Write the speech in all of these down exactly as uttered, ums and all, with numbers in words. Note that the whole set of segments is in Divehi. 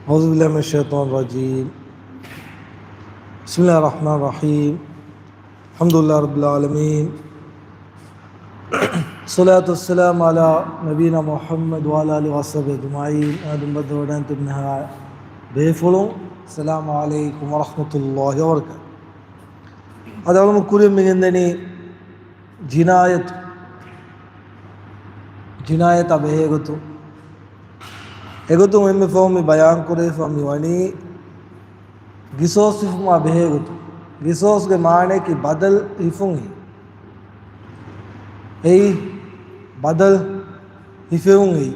أعوذ بالله من الشيطان الرجيم. بسم الله الرحمن الرحيم. الحمد لله رب العالمين. الصلاة والسلام على نبينا محمد وعلى آله وصحبه أجمعين. އާދުން ބައްދަވަޑައިން ތިބުނަހާ ބޭފުޅުން. السلام عليكم ورحمة الله وبركاته. އަދި އަޅުމު ކުރިން މިގެންދަނީ ޖިނާޔަތު، ޖިނާޔަތާ ބެހޭގޮތުން. އެގޮތުން އެންމެ ފަހުން މި ބަޔާންކުރެވިފަ މި ވަނީ ގިސޯސް ހިފުމާ ބެހޭގޮތުން. ގިސޯސްގެ މާނަޔަކީ ބަދަލު ހިފުން ހި. އެއީ ބަދަލު ހިފެވުން ހި.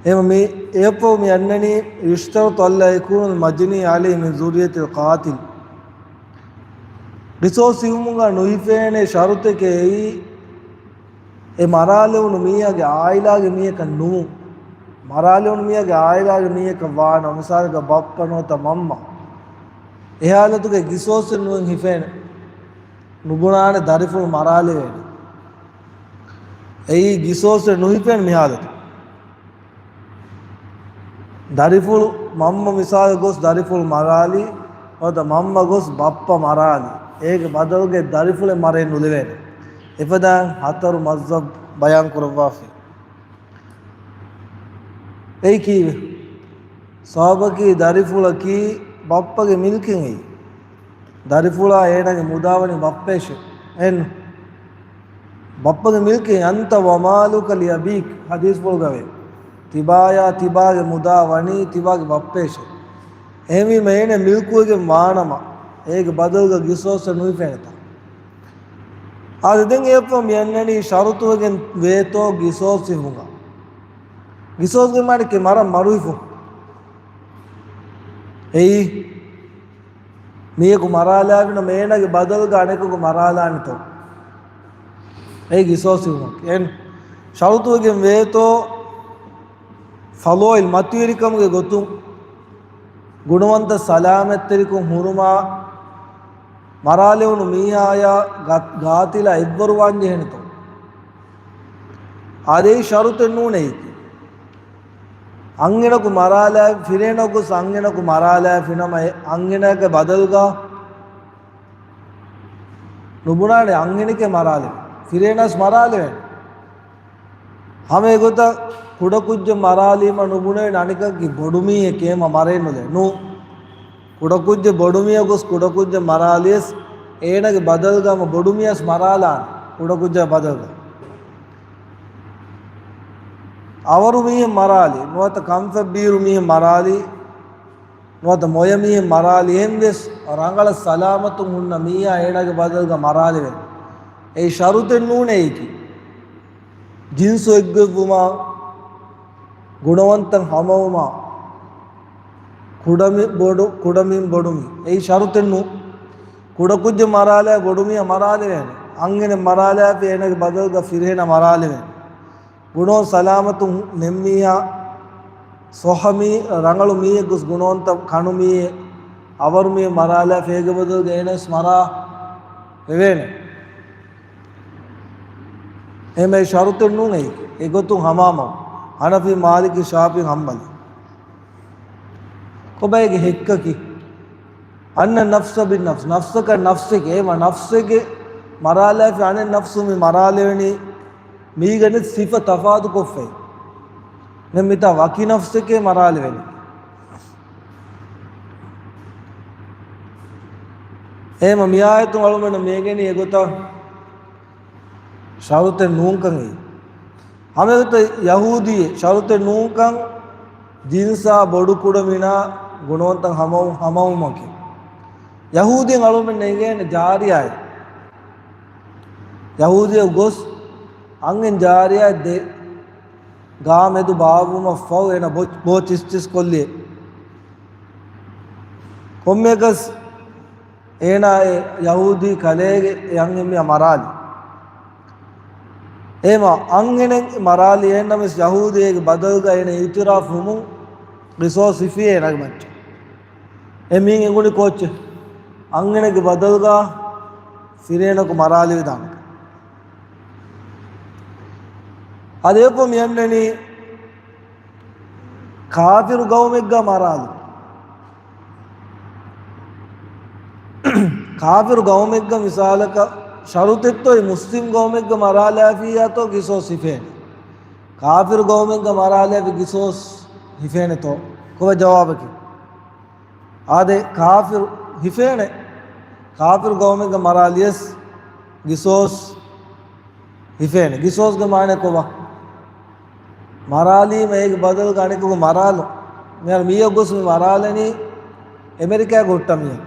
އެހެން މި އެއަށްފަހު މި އަންނަނީ، يشترط ألا يكون المجني عليه من ذرية القاتل. ގިސޯސް ހިފުމުގަ ނުހިފޭނެ ޝަރުތެކޭ އެއީ، އެ މަރާލެވުނު މީހާގެ އާއިލާގެ މީހަކަށް ނުވުން. މަރާލެވުނު މީހާގެ އާއިލާގެ މީހަކަށް ވާނަމަ، މިސާލަކަށް ބައްޕަ ނުވަތަ މަންމަ. އެ ހާލަތުގައި ގިސޯސެއް ނުވެން ހިފޭނެ. ނުބުނާނެ ދަރިފުޅު މަރާލެވޭނެ. އެއީ ގިސޯސެއް ނުހިފޭނެ މި ހާލަތު. ދަރިފުޅު މަންމަ މިސާލަށް ގޮސް ދަރިފުޅު މަރާލި، ނުވަތަ މަންމަ ގޮސް ބައްޕަ މަރާލި. އޭގެ ބަދަލުގައި ދަރިފުޅެއް މަރައެއް ނުލެވޭނެ. އެފަދައިން ހަތަރު މަޒްހަބް ބަޔާން ކުރައްވާފި. އެއީ ކީއްވެ؟ ސަބަބަކީ ދަރިފުޅަކީ ބައްޕަގެ މިލްކެއް އެއީ. ދަރިފުޅާ އޭނާގެ މުދާ ވަނީ ބައްޕައަށެ. އެން ބައްޕަގެ މިލްކެއް، أنت ومالك لأبيك، ޙަދީޘްފުޅުގައި ވޭ. ތިބާޔާ ތިބާގެ މުދާ ވަނީ ތިބާގެ ބައްޕައަށެ. އެހެންވީމަ އޭނަ މިލްކުވެގެން ވާނަމަ، އޭގެ ބަދަލުގަ ގިސޯސްއެއް ނުހިފޭނެތާ. އާދެ، ދެން އެއަށްފަހު މި އަންނަނީ ޝަރުތުވެގެން ވޭތޯ ގިސޯސް ހިފުމުގަ. ގިސޯސްގެ މާނައަކީ މަރަށް މަރު ހިފުން. އެއީ، މީހަކު މަރާލާފިނަމަ އޭނާގެ ބަދަލުގަ އަނެކަކު މަރާލާނެތޯ. އެއީ ގިސޯސް ހިފުމަކީ. އެން ޝަރުތުވެގެން ވޭތޯ، ފަޟާއިލް މަތިވެރިކަމުގެ ގޮތުން ގުނަވަންތަ ސަލާމަތްތެރިކޮށް ހުރުމާ، މަރާލެވުނު މީހާޔާ ގާ-، ގާތިލާ އެއްވަރު ވާން ޖެހޭނެތޯ. އާދެ، އެއީ ޝަރުތެއް ނޫނޭ އެއީ. އަންހެނަކު މަރާލާ، ފިރިހެނަކު ގޮސް އަންހެނަކު މަރާލާފިނަމަ އެ އަންހެނާގެ ބަދަލުގަ ނުބުނާނެ އަންހެނެކޭ މަރާލެވޭ. ފިރިހެނަސް މަރާލެވޭނެ. ހަމަ އެގޮތަށް ކުޑަކުއްޖެއް މަރާލީމަ ނުބުނެވޭނެ އަނެކަކީ ބޮޑުމީހެކޭ މަ މަރޭނުލޭ. ނޫ. ކުޑަކުއްޖެއް ބޮޑުމީހަކު ގޮސް ކުޑަކުއްޖެއް މަރާލިޔަސް އޭނާގެ ބަދަލުގަ ހަމަ ބޮޑުމީހަސް މަރާލާނެ. ކުޑަކުއްޖާ ބަދަލުގަ. އަވަރު މީހެއް މަރާލި. ނުވަތަ ކަންފަތް ބީރު މީހެއް މަރާލި. ނުވަތަ މޮޔަ މީހެއް މަރާލި. އެހެންވެސް ރަނގަޅަށް ސަލާމަތުން ހުންނަ މީހާ އޭނާގެ ބަދަލުގަ މަރާލެވޭނެ. އެއީ ޝަރުތެއް ނޫނޭ އެއީކީ. ޖިންސު އެއްގޮތްވުމާ، ގުނަވަންތައް ހަމަވުމާ، ކުޑަމި ބޮޑު، ކުޑަމިން ބޮޑުމި. އެއީ ޝަރުތެއް ނޫ. ކުޑަކުއްޖެއް މަރާލާ ބޮޑުމީހާ މަރާލެވޭނެ. އަންހެނެއް މަރާލާފި އޭނާގެ ބަދަލުގަ ފިރިހެނާ މަރާލެވޭނެ. ގުނަވަން ސަލާމަތުން ނެއްމީހާ، ސޮހަމީ، ރަނގަޅު މީހެއް ގޮސް ގުނަވަންތަ ކަނުމީހެއް، އަވަރު މީހެއް މަރާލާފި އޭގެ ބަދަލުގަ އޭނަސް މަރާ ވެވޭނެ. އެހެން ޝަރުތެއް ނޫން އެއީ. އެގޮތުން ހަމާމަ ހަނަފީ، މާލިކީ، ޝާފިޢީ، ހަންބަލީ. ކޮބާއިގެ ހެއްކަކީ؟ أن النفس بالنفس، ނަފްސަކަށް ނަފްސެކޭ، އެމަ ނަފްސެކޭ މަރާލާފި އަނެއް ނަފްސު މި މަރާލެވެނީ، މީގަނެ ސިފަ ތަފާތުކޮށްފައި. ނެ މިތާ ވަކި ނަފްސެކޭ މަރާލެވެނީ. އެހެމަ މިއާޔަތު އަޅުމެން މޭގެނީ އެގޮތަށް ޝަރުތެއް ނޫންކަން އެއީ. ހަމައެގޮތަށް ޔަހޫދީ ޝަރުތެއް ނޫންކަން ޖިންސާ ބޮޑު ކުޑަމިނާ ގުނަވަންތައް ހަމަ-، ހަމަވުމަކީ. ޔަހޫދީން އަޅުމެން ނެގޭނެ ޖާރިޔާއެއް. ޔަހޫދީއަށް ގޮސް އަންހެން ޖާރިޔާއެއް ދޭ. ގާ މެދު ބާއްވުމަށް ފަހު އޭނަ ބޯ-، ބޯ ޗިސް ޗިސް ކޮށްލި. ކޮންމެއަކަސް އޭނާ އެ ޔަހޫދީ ކަލޭގެ އެ އަންހެންމީހާ މަރާލި. އެހެމަ އަންހެނެއް މަރާލި އެހެންނަމަސް ޔަހޫދީ އޭގެ ބަދަލުގަ އޭނަ އިއުތިރާފު ވުމުން ގިސޯސް ހިފި އޭނާގެ މައްޗަށް. އެ މީން އެނގުނި ކޯއްޗެއް؟ އަންހެނެއްގެ ބަދަލުގަ ފިރިހެނަކު މަރާލިވިދާނެ. އަދި އެއަށްފަހު މި އަންނަނީ ކާފިރު ގައުމެއްގަ މަރާލު. ކާފިރު ގައުމެއްގަ މިސާލަކަށް ޝަރުތެއްތޯ މުސްލިމް ގައުމެއްގަ މަރާލާފިއްޔާތޯ ގިސޯސް ހިފޭނެ. ކާފިރު ގައުމެއްގަ މަރާލާފި ގިސޯސް ހިފޭނެތޯ؟ ކޮބާ ޖަވާބަކީ؟ އާދެ، ކާފިރު ހިފޭނެ. ކާފިރު ގައުމެއްގަ މަރާލިޔަސް ގިސޯސް ހިފޭނެ. ގިސޯސްގެ މާނަ ކޮބާ؟ މަރާލީމަ އޭގެ ބަދަލުގަ އަނެކަކު މަރާލު. މިހާރު މީހަކު ގޮސް މި މަރާލަނީ އެމެރިކާގަ ހުއްޓަ މީހެއް.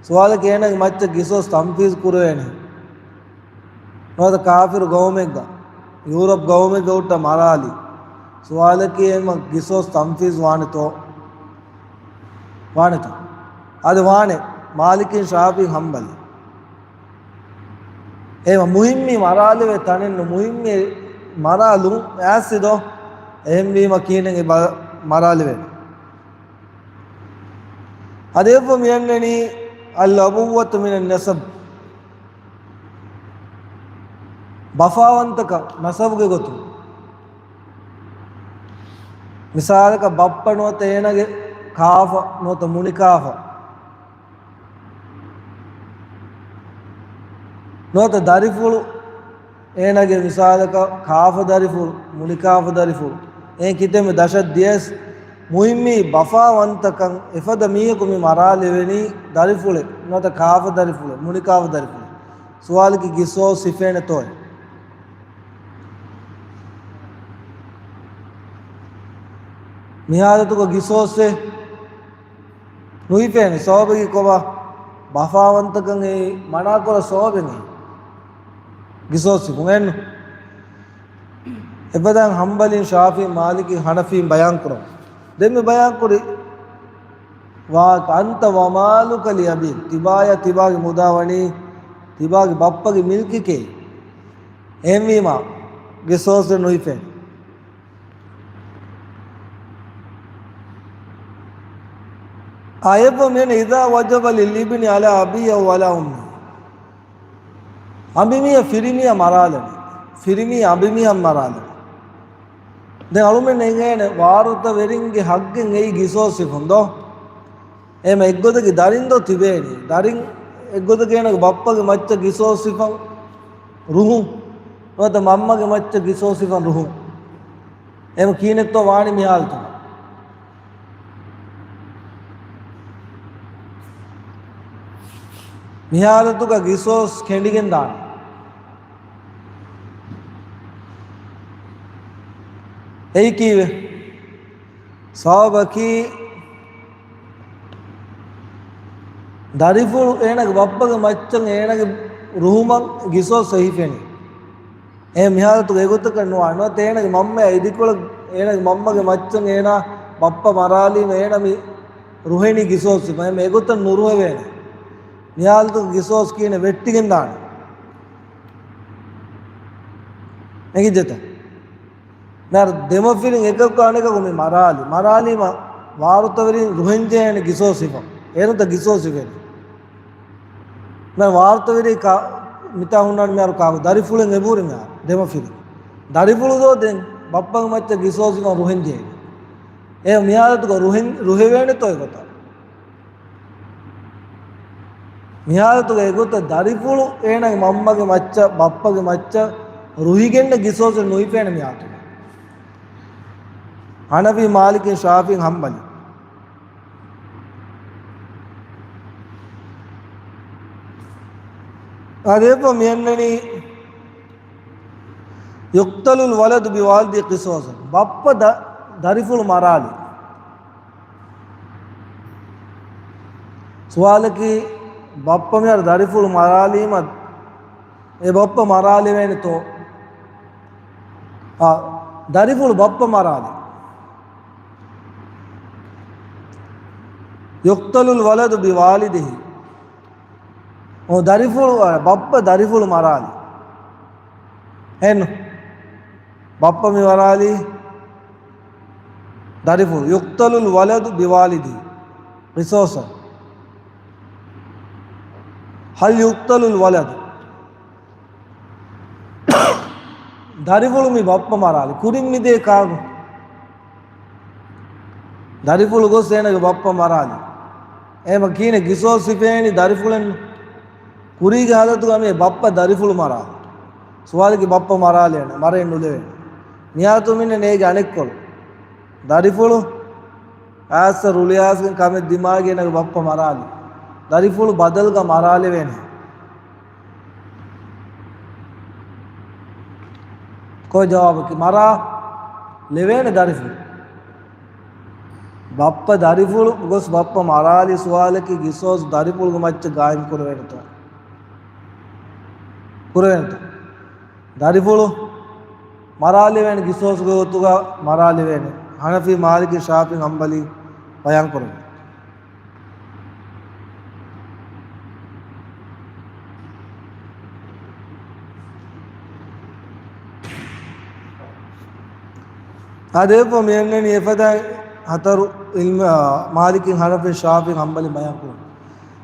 ސުވާލަކީ އޭނާގެ މައްޗަށް ގިސޯސް ތަންފީޒް ކުރެވޭނެ. ނުވަތަ ކާފިރު ގައުމެއްގަ، ޔޫރަޕް ގައުމެއްގަ ހުއްޓަ މަރާލި. ސުވާލަކީ އެމަ ގިސޯސް ތަންފީޒް ވާނެތޯ؟ ވާނެތަ؟ އަދި ވާނެ. މާލިކީން ޝާފިޢީ ހަންބަލީ. އެ މުހިއްމީ މަރާލެވޭ ތަނެއްނު، މުހިއްމީ މަރާލުން އާސިދޯ. އެހެންވީމަ ކިހިނެއް އެ ބަ-، މަރާލެވޭނެ. އަދި އެއްވަ މިއަންނަނީ އަލްއަބުއްވަތު މިނަ ނަސަބް. ބަފާވަންތަކަން ނަސަބުގެ ގޮތުން. މިސާލަކަށް ބައްޕަ ނުވަތަ އޭނާގެ ކާފަ ނުވަތަ މުނިކާފަ ނުވަތަ ދަރިފުޅު، އޭނާގެ މިސާލަކަށް ކާފަ ދަރިފުޅު، މުނިކާފަ ދަރިފުޅު، އެ ކިތަންމެ ދަށަށް ދިޔަސް މުހިއްމީ ބަފާވަންތަކަން އެފަދަ މީހަކު މި މަރާލެވެނީ ދަރިފުޅެއް ނުވަތަ ކާފަ ދަރިފުޅެއް، މުނިކާފަ ދަރިފުޅެއް. ސުވާލަކީ ގިސޯސް ހިފޭނެތޯއޭ؟ މި ހާލަތުގަ ގިސޯސްއެއް ނުހިފޭނެ. ސަބަބަކީ ކޮބާ؟ ބަފާވަންތަކަން އެއީ މަނާކުރާ ސަބަބެއް ނެތް. ގިސޯސް ހިފުން އެއްނު. އެފަދައިން ހަންބަލީން ޝާފިޢީ މާލިކީ ހަނަފީން ބަޔާންކުރަމު. ދެން މި ބަޔާންކުރި ވާހަކަ، އަންތަ ވަމާލުކަ ލިއަބީކް، ތިބާޔާ ތިބާގެ މުދާ ވަނީ ތިބާގެ ބައްޕަގެ މިލްކެކޭ. އެހެންވީމާ ގިސޯސްއެއް ނުހިފޭނެ. އާޔަތް މިއަންނަ، إذا وجب للابن على أبيه أو على أمه. އަނބިމީހަށް ފިރިމީހާ މަރާލަނީ. ފިރިމީހާ އަނބިމީހަށް މަރާލަނީ. ދެން އަޅުމެން އެނގޭނެ ވާރުތަވެރިންގެ ހައްގެއް އެއީ ގިސޯސް ހިފުން ދޯ؟ އެހެމަ އެއްގޮތަކީ ދަރިން ދޯ ތިބޭނީ؟ ދަރިން އެއްގޮތަކީ އޭނަގެ ބައްޕަގެ މައްޗަށް ގިސޯސް ހިފަން ރުހުން ނުވަތަ މަންމަގެ މައްޗަށް ގިސޯސް ހިފަން ރުހުން. އެހެމަ ކިހިނެއްތޯ ވާނީ މި ހާލަތުގަ؟ މި ހާލަތުގަ ގިސޯސް ކެނޑިގެން ދާނެ. އެއީ ކީއްވެ؟ ސަބަބަކީ ދަރިފުޅު އޭނަގެ ބައްޕަގެ މައްޗަށް އޭނަގެ ރުހުމަށް ގިސޯސް ހިފެނީ. އެ މިހާލަތުގަ އެގޮތަކަށް ނުވާ. ނުވަތަ އޭނަގެ މަންމައާ އިދިކޮޅަށް އޭނަގެ މަންމަގެ މައްޗަށް އޭނާ ބައްޕަ މަރާލީމަ އޭނަ މި ރުހެނީ ގިސޯސް ހިފަން. އެ އެގޮތަށް ނުރުހެވޭނެ. މިހާލަތުގަ ގިސޯސް ކިހިނެއް ވެއްޓިގެން ދާނެ. އެނގިއްޖެތަ؟ މިހާރު ދެމަފިރިން އެކަކު އަނެކަކު މި މަރާލި. މަރާލީމަ ވާރުތަވެރިން ރުހެންޖެހޭނެ ގިސޯސް ހިފަން. އޭރުންތަ ގިސޯސް ހިފެނީ. މި ވާރުތަވެރި ކާ-، މިތާ ހުންނާނެ މިހާރު ކާކު؟ ދަރިފުޅެއް އެބުރި މިހާރު ދެމަފިރިން. ދަރިފުޅު ދޯ ދެން ބައްޕަގެ މައްޗަށް ގިސޯސް ހިފަން ރުހެންޖެހޭނެ. އެ މިހާލަތުގަ ރުހެން-، ރުހެވޭނެތޯ އެގޮތަށް؟ މިހާލަތުގަ އެގޮތަށް ދަރިފުޅު އޭނަގެ މަންމަގެ މައްޗަށް، ބައްޕަގެ މައްޗަށް ރުހިގެންނެއް ގިސޯސް ނުހިފޭނެ މިހާލަތުގަ. ހަނަފީ މާލިކީ ޝާފިޢީ ހަންބަލީ. އާދެ އެއްވަ މިއަންނަނީ، يقتل الولد بوالده قصاصا. ބައްޕަ ދަ-، ދަރިފުޅު މަރާލި. ސުވާލަކީ، ބައްޕަ މިހާރު ދަރިފުޅު މަރާލީމަ، އެ ބައްޕަ މަރާލެވޭނެތޯ؟ އާ، ދަރިފުޅު ބައްޕަ މަރާލި. يقتل الولد بوالده. އޮ، ދަރިފުޅު، އަ، ބައްޕަ ދަރިފުޅު މަރާލި. އެން، ބައްޕަ މި މަރާލީ ދަރިފުޅު. يقتل الولد بوالده قصاصا. هل يقتل الولد؟ ދަރިފުޅު މި ބައްޕަ މަރާލި. ކުރިން މި ދޭ ކާކު؟ ދަރިފުޅު ގޮސް އޭނަގެ ބައްޕަ މަރާލި. އެހެމަ ކީނެ ގިސޯސް ހިފޭނީ ދަރިފުޅެއްނު. ކުރީގެ ހާލަތުގަ މި ބައްޕަ ދަރިފުޅު މަރާލި. ސުވާލަކީ ބައްޕަ މަރާލޭނެ، މަރައެއް ނުލެވޭނެ. މިހާތު މިންނަ ނޭގެ އަނެއްކޮޅު. ދަރިފުޅު އާސަ ރުޅިއާސްގެން ކަމެއް ދިމާގި އޭނަގެ ބައްޕަ މަރާލި. ދަރިފުޅު ބަދަލުގަ މަރާލެވޭނެ. ކޮއެ ޖަވާބަކީ މަރާ ލެވޭނެ ދަރިފުޅު. ބައްޕަ ދަރިފުޅު ގޮސް ބައްޕަ މަރާލި ސުވާލަކީ ގިސޯސް ދަރިފުޅުގެ މައްޗަށް ގާއިމް ކުރެވޭނެތޯ؟ ކުރެވޭނެތޯ؟ ދަރިފުޅު މަރާލެވޭނެ ގިސޯސްގެ ގޮތުގަ މަރާލެވޭނެ. ހަނަފީ، މާލިކީ، ޝާފިޢީ، ހަންބަލީ ބަޔާން ކުރަނީ. އާދެ، އެއަށްފަހު މި އަންނަނީ އެފަދަ ހަތަރު އިލްމު، އާ، މާލިކީ، ހަނަފީ، ޝާފިޢީ، ހަންބަލީ ބަޔާން ކުރަނީ.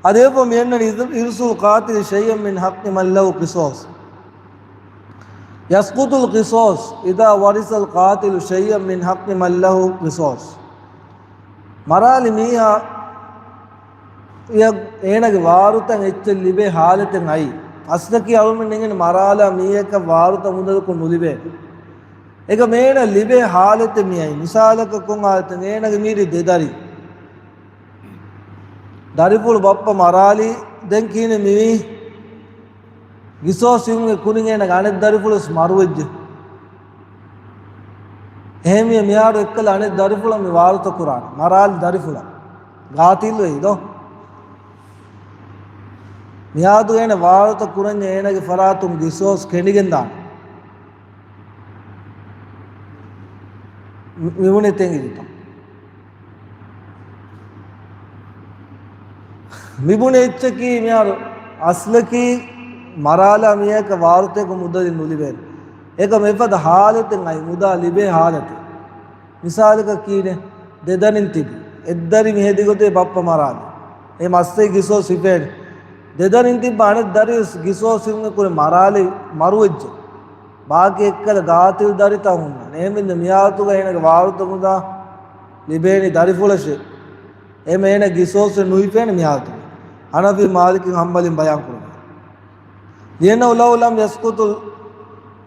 އާދެ، އެއަށްފަހު މި އަންނަނީ އިރް-، އިރްސުލް ޤާތިލި ޝައިއަން މިން ޙައްޤި މަން ލަހު ޤިޞާޞް. ޔަސްޤުޠުލް ޤިޞާޞް އިޛާ ވަރިޘަލް ޤާތިލު ޝައިއަން މިން ޙައްޤި މަން ލަހު ޤިޞާޞް. މަރާލި މީހާ އޭނަގެ ވާރުތައް އެއްޗެއް ލިބޭ ހާލަތެއް އައީ. އަސްލަކީ އަޅުމެން އެނގެން މަރާލާ މީހަކަށް ވާރުތައް މުދަލަކުން ނުލިބޭ. އެކަމް އޭނަ ލިބޭ ހާލަތެއް މިއައީ. މިސާލަކަށް ކޮން ހާލަތެއް؟ އޭނަގެ މީރި ދެ ދަރި. ދަރިފުޅު ބައްޕަ މަރާލީ. ދެން ކިހިނެއް މިވީ؟ ގިސޯސް ހިފުމުގެ ކުރިން އޭނަގެ އަނެއް ދަރިފުޅުވެސް މަރުވެއްޖެ. އެހެންވިއްޔާ މިހާރު އެއްކަލަ އަނެއް ދަރިފުޅަށް މި ވާރުތަ ކުރާނެ. މަރާލި ދަރިފުޅަށް. ގާތިލު ވެއްޖެ ދޯ. މިހާދު އޭނަ ވާރުތަ ކުރަންޏާ އޭނަގެ ފަރާތުން ގިސޯސް ކެނޑިގެން ދާނެ. މި-، މިބުނެ ތެން އިރުތަ؟ މިބުނެ އެއްޗަކީ މިހާރު އަސްލަކީ މަރާލާ މީހަކަށް ވާރުތައް މުދަލި ނުލިބޭނެ. އެކަމް އެފަދަ ހާލަތެއް އައި މުދާ ލިބޭ ހާލަތެއް. މިސާލަކަށް ކީނެ ދެ ދަރިން ތިބި. އެއްދަރި މި ހެދި ގޮތޭ ބައްޕަ މަރާލި. އެ މައްސައި ގިސޯސް ހިފޭނެ. ދެ ދަރިން ތިއްބަ އަނެއް ދަރިވެސް ގިސޯސް ހިފުމުގެ ކުރިން މަރާލި މަރުވެއްޖެ. ބާކީ އެއްކަލަ ގާތިލް ދަރިތައް ހުންނާނެ. އެހެންވެއްޖެ މިހާތުގަ އޭނަގެ ވާރުތައް މުދާ ލިބޭނީ ދަރިފުޅަށޭ. އެހެން އޭނަ ގިސޯސް ނުހިފޭނެ މިހާތު. ހަނަފީ، މާލިކީ، ހަންބަލީން ބަޔާން ކުރަނީ. لأنه لو لم يسقط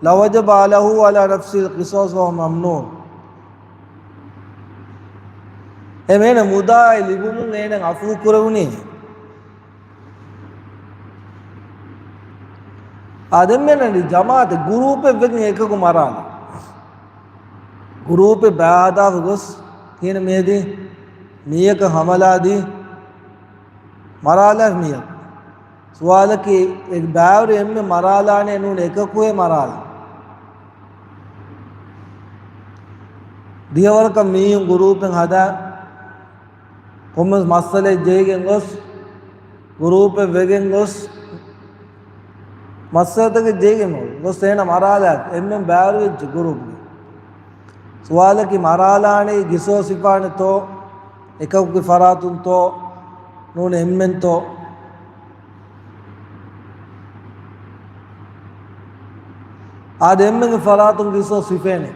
لوجب له على نفسه القصاص وهو ممنوع. އެމީހުން މުދާއެއް ލިބުމުން އޭނަ އަފޫ ކުރެވުނީ. އާދެ، އެންމެން ޖަމާޢަތެއް ގުރޫޕެއް ވެގެން އެކަކު މަރާލި. ގުރޫޕެއް ބައިހަދާފަ ގޮސް ކިހިނެއް މިއަދީ؟ މީހަކަށް ހަމަލާދީ މަރާލާ މީހަކު. ސުވާލަކީ، އެ ބައިވެރި އެންމެ މަރާލާނެ ނޫން އެކަކުއޭ މަރާލާ؟ ދިޔަވަރަކަށް މީހުން ގުރޫޕެއް ހަދާ، ކޮންމެސް މައްސަލައެއް ޖެހިގެން ގޮސް، ގުރޫޕެއް ވެގެން ގޮސް، މައްސަލަތަކެއް ޖެހިގެން ގޮސް، އޭނަ މަރާލާ އެންމެން ބައިވެރިވެއްޖެ ގުރޫޕްގެ. ސުވާލަކީ މަރާލާނީ ގިސޯސް ހިފާނެތޯ، އެކަކުގެ ފަރާތުންތޯ، ނޫން އެންމެންތޯ؟ އާދެ، އެންމެންގެ ފަރާތުން ގިސޯސް ހިފޭނެ.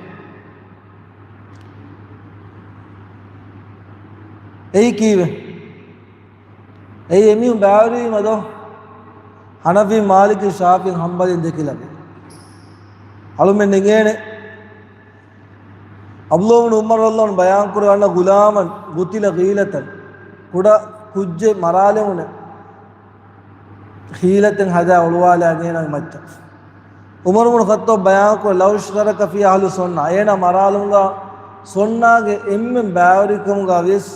އެއީ ކީއްވެ؟ އެއީ އެމީހުން ބައިވެރިވީމަ ދޯ؟ ހަނަފީ، މާލިކީ، ޝާފިޢީ، ހަންބަލީން ދެކިލަން. އަޅުމެން ނެގޭނެ. ޢަބްދުﷲ ބިން ޢުމަރު ރަޟިޔަﷲ ޢަންހު ބަޔާން ކުރެވޭ، އަންނަ ޣުލާމަން ޤުތިލަ ޣީލަތަން، ކުޑަ ކުއްޖެއް މަރާލެވުނެ ޙީލަތެއް ހަދާ އޮޅުވާލާ އޭނާގެ މައްޗަށް. ޢުމަރު ބިން ޚައްޠާބް ބަޔާން ކުރޭ، لو اشترك فيه أهل صنعاء، އޭނާ މަރާލުމުގަ ޞަންޢާގެ އެންމެން ބައިވެރިކަމުގަ ވިޔަސް،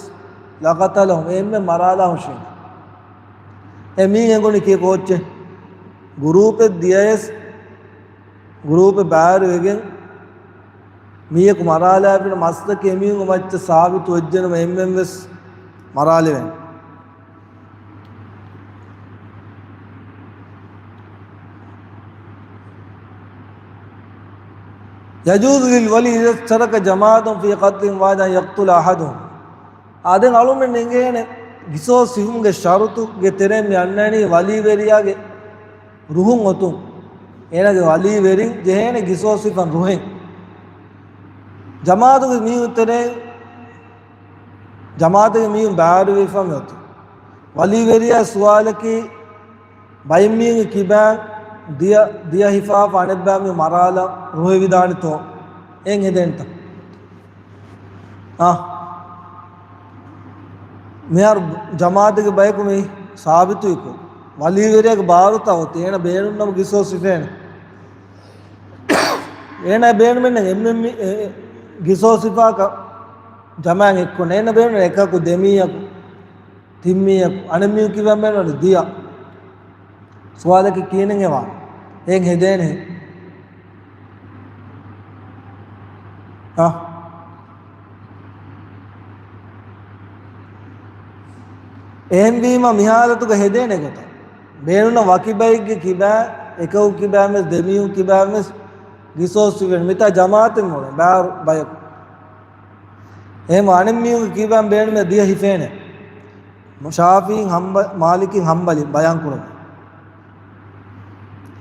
لقتلهم، އެންމެން މަރާލާ ހުށިން. އެ މީހެއް އެނގުނީ ކީއްވެ ކޯއްޗެއް؟ ގުރޫޕެއް ދިޔަޔަސް، ގުރޫޕެއް ބައިވެރިވެގެން މީހަކު މަރާލާފިނަ މައްސަލަކީ އެމީހުންގެ މައްޗަށް ސާބިތު ވެއްޖެނަމަ އެންމެން ވެސް މަރާލެވެން. يجوز للولي إذا اشترك جماعة في قتل واحد أن يقتل أحدهم. އާދެ، އަޅުމެން އެނގޭނެ ގިސޯސް ހިފުމުގެ ޝަރުޠުގެ ތެރެއިން މި އަންނަނީ ވަލީވެރިޔާގެ ރުހުން އޮތުން. އޭނާގެ ވަލީވެރިން ޖެހޭނެ ގިސޯސް ހިފަން ރުހެން. ޖަމާޢަތުގެ މީހުން ތެރެއިން ޖަމާޢަތުގެ މީހުން ބައިވެރިވެފަ މިއޮތީ. ވަލީވެރިޔާ ސުވާލަކީ، ބައެއް މީހުންގެ ކިބައިން ދިޔަ، ދިޔަ ހިފާފަ އަނެއްބައި މީހުން މަރާލަން ރުހެވިދާނެތޯ؟ އެހެން ހެދޭނެތަ؟ އާ. މިހާރު ޖަމާޢަތުގެ ބަޔަކު މި ސާބިތުވިކޮށް، ވަލީވެރިޔާގެ ބާރުތައް އޮތީ، އޭނަ ބޭނުންނަމަ ގިސޯސް ހިފޭނެ. އޭނަ ބޭނުމެއް ނެތް އެންމެން މި، އެ، އެ، ގިސޯސް ހިފާކަށް ޖަމާއަށް އެއްކުން. އޭނަ ބޭނުން އެކަކު، ދެމީހަކު، ތިންމީހަކު، އަނެއްމީހުން ކިބައިން ބޭނުން ދިޔަ. ސުވާލަކީ ކިހިނެއް އެވާނެ؟ އެހެން ހެދޭނެ. އާ. އެހެންވީމަ މި ހާލަތުގަ ހެދޭނެ ގޮތަށް ބޭނުން ވަކި ބައެއްގެ ކިބައިން، އެކަކު ކިބައިން ވެސް، ދެމީހުން ކިބައިން ވެސް ގިސޯސް ހިފޭނެ. މިތާ ޖަމާޢަތެއް މޮޅެ ބާރު ބަޔަކު. އެހެން އަނެއްމީހުންގެ ކިބައިން ބޭނުމެއް ދިޔަ ހިފޭނެ. ޝާފިޢީން ހަންބަ-، މާލިކީން ހަންބަލީން ބަޔާން ކުރަން.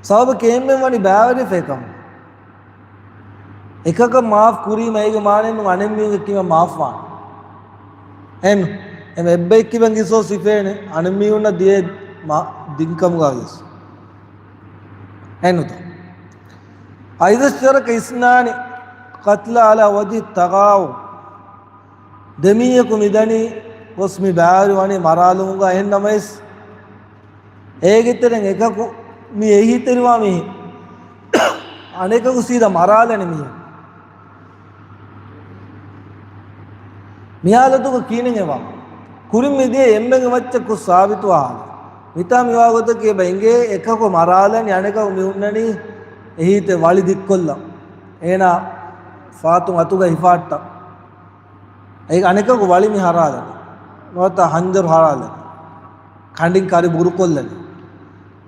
ސަބަބަކީ އެންމެން ވަނީ ބައިވެރިވެފަ އެކަމު. އެކަކަށް މާފް ކުރީމަ އޭގެ މާނައެއް ނޫން އަނެއްމީހުންގެ ކިބައިން މާފް ވާނެ. އެން، އެމަ އެއްބައެއް ކިބައިން ގިސޯސް ހިފޭނެ، އަނެއްމީހުންނަށް ދިޔަ މާ-، ދިންކަމުގަ ވިޔަސް. އެން ނުތަ. އައިދަ އިޝްތަރަކަ އިސްނާނި ޤަތްލަ ޢަލާ ވަޖްހި ތަޣާވުން. ދެމީހަކު މިދަނީ ގޮސް މި ބައިވެރި ވަނީ މަރާލުމުގަ. އެހެންނަމަވެސް، އޭގެ ތެރެއިން އެކަކު މި އެހީތެރިވާ މީހެއް، އަނެކަކު ސީދާ މަރާލަނީ މީހެއް. މި ހާލަތުގަ ކިހިނެއް އެވާ؟ ކުރިން މިދިޔަ އެންމެންގެ މައްޗަށް ކުށް ސާބިތުވާ ހާލަތު. މިތާ މިވާ ގޮތަކީ އެބަ އެނގޭ އެކަކު މަރާލަނީ އަނެކަކު މި ހުންނަނީ އެހީތެ ވަޅި ދިއްކޮށްލަ. އޭނާ ފާތުން އަތުގަ ހިފާއްޓަ. އެ އަނެކަކު ވަޅި މި ހަރާލަނީ. ނުވަތަ ހަންޖަރު ހަރާލަނީ. ކަނޑިން ކަރި ބުރުކޮށްލަނީ.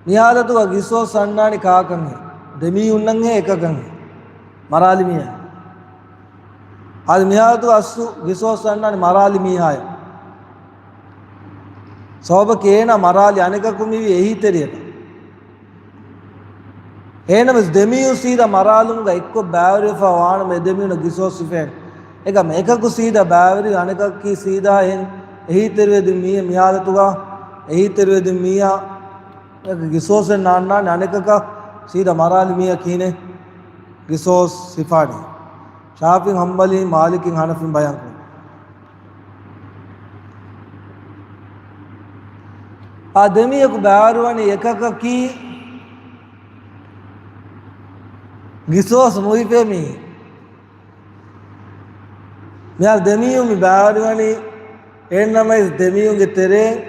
މި ހާލަތުގަ ގިސޯސް އަންނާނީ ކާކަށްހޭ؟ ދެމީހުންނަށްހޭ އެކަކަށްހޭ؟ މަރާލި މީހާ. އަދި މި ހާލަތުގަ އަސްލު ގިސޯސް އަންނާނީ މަރާލި މީހާޔަށް. ސަބަބަކީ އޭނާ މަރާލި އަނެކަކު މިވީ އެހީތެރިއަކަށް. އެހެންނަމަވެސް ދެމީހުން ސީދާ މަރާލުމުގަ އެއްކޮށް ބައިވެރިވެފަ ވާނަމަ އެ ދެމީހުންނަށް ގިސޯސް ހިފޭނެ. އެކަމަ އެކަކު ސީދާ ބައިވެރި އަނެކަކީ ސީދާ އެހެން އެހީތެރިވެދިން މީހެއް މި ހާލަތުގަ އެހީތެރިވެދިން މީހާ އެކަކު ގިސޯސެއް ނާންނާނެ އަނެކަކަށް ސީދާ މަރާލި މީހާ ކިހިނެއް ގިސޯސް ހިފާނީ. ޝާފިޢީން ހަންބަލީން މާލިކީން ހަނަފީން ބަޔާން ކުރަން. އާ ދެމީހަކު ބައިވެރިވަނީ އެކަކަކީ ގިސޯސް ނުހިފޭ މީހެއް. މިހާރު ދެމީހުން މި ބައިވެރިވަނީ އެހެންނަމަވެސް ދެމީހުންގެ ތެރެއިން